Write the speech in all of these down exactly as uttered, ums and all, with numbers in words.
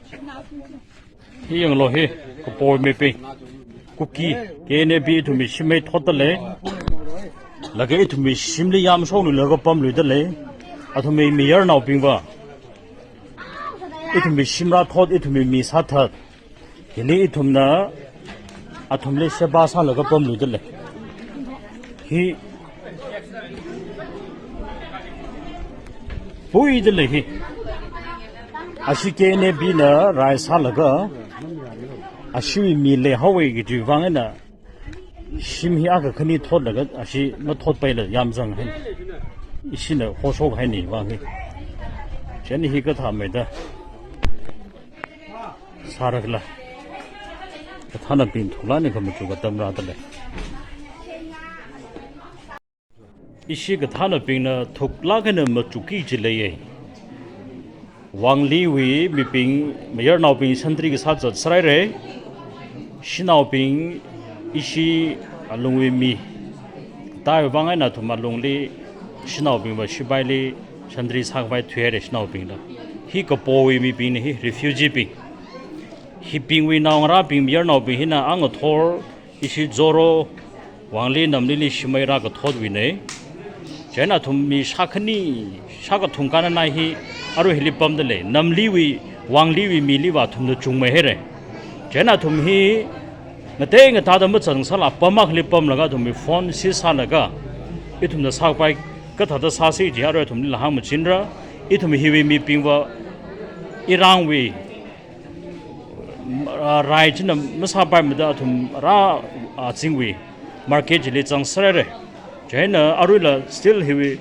Hi yanglu hi, kapo mibing. Kuki, K N A B ithumwui shim hi thotdalei. Laga ithumwui shimli yamshokluilaga pamluidalei. Athumwui mayarnaobingva ithumwui shim rāthot, ithumwui mi sāthat. Hili ithumna athumli sheba sālaga pamluidalei. Hi puidalei hi. Ashi K N A B na rai sālaga, ashiwui mi leihaowa kajiwui vang eina, shim hi akha khani thotlaga, ashi mathotpaila yamzang haina. Ishina hoshok haina vang hi. Chieina hi kathāmeida sāra khala. Kathānabing thuklāk eina khamachuk atam rādalei. Ishi kathānabingna thuklāk eina machukki jileiya. Wangliwui mibing, mayarnaobing sentry kasā zat sāhaira. Shanaobing ishi alungwui mi. Taiwui vang eina athum alungli shanaobingva shipaili sentry sākhavai thuihaira shanaobingla. Hi kapowui mibingna hi refugee bing. Hibingwui naongarābing mayarnaobing hina angathor ishi Zoro, Wangli Namlili shim hi rākathotwuina. Chieina athum mi shākhani, shākathum kananai hi arui hili pamdalei. Namliwui, Wangliwui miliva athumna chungmeihaira. Chieina athum hi ngatei ngatāda mazangsāla pam akhali pamlaga athumwui phone seize sālaga, ithumna sākapai kathāda sāsi kaji arui athumlila hāngmachinra. Ithum hiwui mibingva Irangwui, ah, rai china masāpaimada athum rā, ah, zingwui market chili zang sāhaira. Chieina aruila still hiwui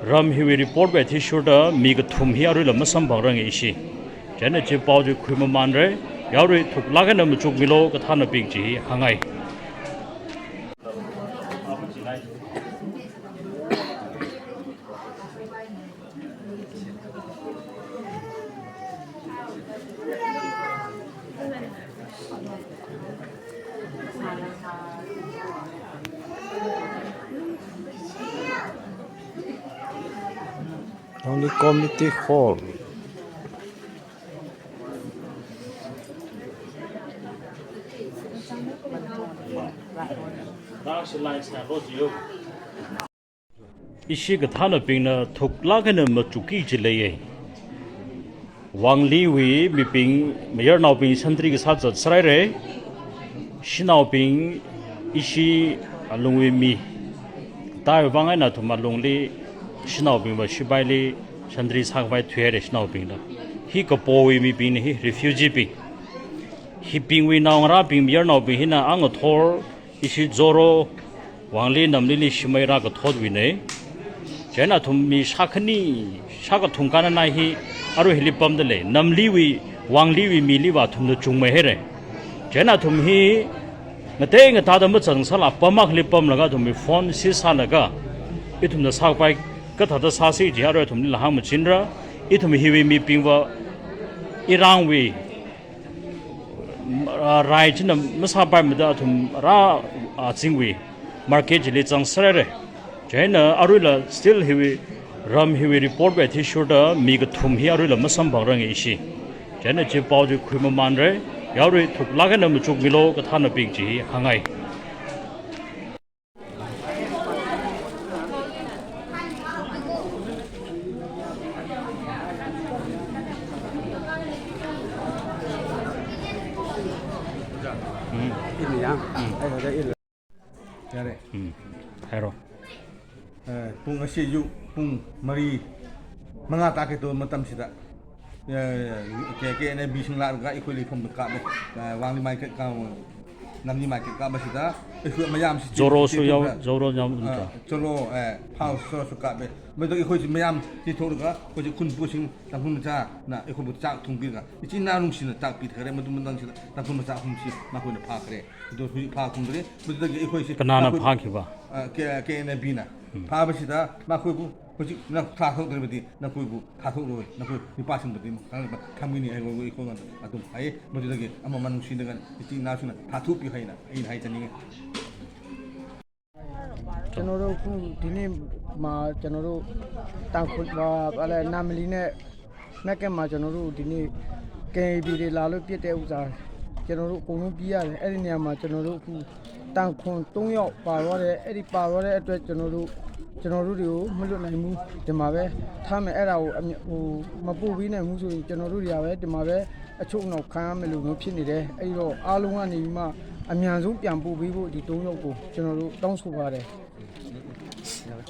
ram hiwui report wui athishurda mi kathum hi aruila masamphangranga ishi. Chieina chi pao chi khuimamānra. Yaorui thuklāk eina machukmilu kathānabing chi hi hāngngai. Only committee hall. Ishi kathānabingna thuklāk eina machukki jileiya. Wangliwui mibing, mayarnaobing sentry kasā zat sāhaira. Shanaobing ishi alungwui mi. Taiwui vang eina athum alungli shanaobingva shipaili sentry sākhavai thuihaira shanaobingla. Hi kapowui mibingna hi refugee bing. Hibingwui naongarābing mayarnaobing hina angathor ishi Zoro, Wangli Namlili shim hi rākathotwuina. Chieina athum mi shākhani, shākathum kananai hi arui hili pamdalei. Namliwui, Wangliwui miliva athumna chungmeihaira. Chieina athum hi ngatei ngatāda mazangsāla pam akhali pamlaga athumwui phone seize sālaga, ithumna sākapai kathāda sāsi kaji arui athumlila hāngmachinra. Ithum hiwui mibingva Irangwui, ah, rai china masāpaimada athum rā, ah, zingwui market chili zang sāhaira. Chieina aruila still hiwui ram hiwui report wui athishurda mi kathum hi aruila masamphangranga ishi. Chieina chi pao chi khuimamānra. Yaorui thuklāk eina machukmilu kathānabing chi hi hāngngai. ꯎꯝ꯫ ꯏꯜꯂꯤꯌꯥ? ꯎꯝ꯫ ꯑꯩ ꯍꯧꯖꯤꯛ ꯏꯜꯂꯦ꯫ ꯌꯥꯔꯦ꯫ ꯎꯝ꯫ ꯍꯥꯏꯔꯣ꯫ ꯑꯦ, ꯄꯨꯡ ꯑꯁꯤ ꯑꯌꯨꯛ ꯄꯨꯡ ꯃꯔꯤ, ꯃꯉꯥ ꯇꯥꯒꯦ ꯇꯧꯕ ꯃꯇꯝꯁꯤꯗ, ꯑꯦ, ꯀꯦ-, ꯀꯦ ꯑꯦꯟ ꯑꯦ ꯕꯤꯁꯤꯡ ꯂꯥꯛꯂꯒ ꯑꯩꯈꯣꯏ ꯂꯩꯐꯝꯗ ꯀꯥꯞꯂꯦ꯫ ꯑꯦ, ꯋꯥꯡꯂꯤ ꯃꯥꯏꯀꯩ ꯀꯥꯞ-, ꯅꯝꯂꯤ ꯃꯥꯏꯀꯩ ꯀꯥꯞꯄꯁꯤꯗ ꯑꯩꯈꯣꯏ ꯃꯌꯥꯝꯁꯤ ꯖꯣꯔꯣꯁꯨ ꯌꯥꯎ-, ꯆꯦꯟꯊꯣꯛꯈ꯭ꯔꯦ꯫ ꯖꯣꯔꯣ ꯌꯥꯎ-, ꯑ, ꯅꯠꯇ꯭ꯔꯣ? ꯖꯣꯔꯣ, ꯑꯦ, ꯐꯥꯎ ꯖꯣꯔꯣꯁꯨ ꯀꯥꯞꯂꯦ꯫ ꯃꯗꯨ ꯑꯩꯈꯣꯏꯁꯤ ꯃꯌꯥꯝ ꯆꯦꯟꯊꯣꯛꯂꯒ ꯍꯧꯖꯤꯛ ꯈꯨꯟ ꯄꯨꯁꯤꯡ ꯇꯥꯡꯈꯨꯜ ꯃꯆꯥꯅ ꯑꯩꯈꯣꯏꯕꯨ ꯆꯥꯛ ꯊꯣꯡꯕꯤꯔꯒ ꯏꯆꯤꯟ ꯏꯅꯥꯎ ꯅꯨꯡꯁꯤꯅ ꯆꯥꯛ ꯄꯤꯊꯈ꯭ꯔꯦ꯫ ꯃꯗꯨ ꯃꯇꯝꯁꯤꯗ ꯇꯥꯡꯈꯨꯜ ꯃꯆꯥ ꯑꯍꯨꯝꯁꯤ ꯃꯈꯣꯏꯅ ꯐꯥꯈ꯭ꯔꯦ꯫ ꯑꯗꯨ ꯍꯧꯖꯤꯛ ꯐꯥ ꯈꯨꯝꯗ꯭ꯔꯤ꯫ ꯃꯗꯨꯗꯒꯤ ꯑꯩꯈꯣꯏꯁꯤ ꯀꯅꯥꯅ ꯃꯈꯣꯏꯕꯨ ꯐꯥꯈꯤꯕ? ꯑ, ꯀꯦ-, ꯀꯦ ꯑꯦꯟ ꯑꯦ ꯕꯤꯅ꯫ ꯎꯝ꯫ ꯐꯥꯕꯁꯤꯗ ꯃꯈꯣꯏꯕꯨ ꯍꯧꯖꯤꯛ ꯅꯪ ꯊꯥꯊꯣꯛꯇ꯭ꯔꯕꯗꯤ ꯅꯈꯣꯏꯕꯨ ꯊꯥꯊꯣꯛꯂꯣꯏ, ꯅꯈꯣꯏ ꯅꯨꯄꯥꯁꯤꯡꯕꯨꯗꯤ ꯊꯝꯒꯅꯤ ꯍꯥꯏꯕ ꯑꯩꯈꯣꯏꯉꯣꯟꯗ ꯑꯗꯨꯝ ꯍꯥꯏꯌꯦ꯫ ꯃꯗꯨꯗꯒꯤ ꯑꯃ ꯑꯃ ꯅꯨꯡꯁꯤꯅꯒ ꯏꯆꯤꯟ ꯏꯅꯥꯎꯁꯤꯡꯅ ꯊꯥꯊꯣꯛꯄꯤꯌꯨ ꯍꯥꯏꯅ ꯑꯩꯅ ꯍꯥꯏꯖꯅꯤꯡꯉꯤ꯫ ꯆꯅꯣꯔꯣ ꯈꯨꯟ ꯗꯤꯅꯤ ꯃꯥ ꯆꯅꯣꯔꯣ ꯇꯥꯡꯈꯨꯜ ꯃꯥ ꯑꯂꯦ ꯅꯥꯃꯂꯤꯅꯦ ꯅꯥꯀꯦ ꯃꯥ ꯆꯅꯣꯔꯣ ꯗꯤꯅꯤ ကရင်ပြည်တွေ လာလို့ ပစ်တဲ့ဥစ္စာ ကျွန်တော်တို့ အကုန်လုံး ပြေးရတယ်။ အဲ့ဒီနေရာမှာ ကျွန်တော်တို့ အခု တန်ခွန်သုံးယောက် ပါသွားတယ်။ အဲ့ဒီ ပါသွားတဲ့အတွက် ကျွန်တော်တို့ ကျွန်တော်တို့တွေကို မလွတ်နိုင်ဘူး။ ဒီမှာပဲ ထားမယ်။ အဲ့ဒါကို အမြ- ဟို မပို့ပေးနိုင်ဘူးဆိုရင် ကျွန်တော်တို့တွေကပဲ ဒီမှာပဲ အချုပ်နှောင်ခံရမယ်လို့မျိုး ဖြစ်နေတယ်။ အဲ့တော့ အားလုံးကနေပြီးမှ အမြန်ဆုံး ပြန်ပို့ပေးဖို့ ဒီသုံးယောက်ကို ကျွန်တော်တို့ တောင်းဆိုပါတယ်။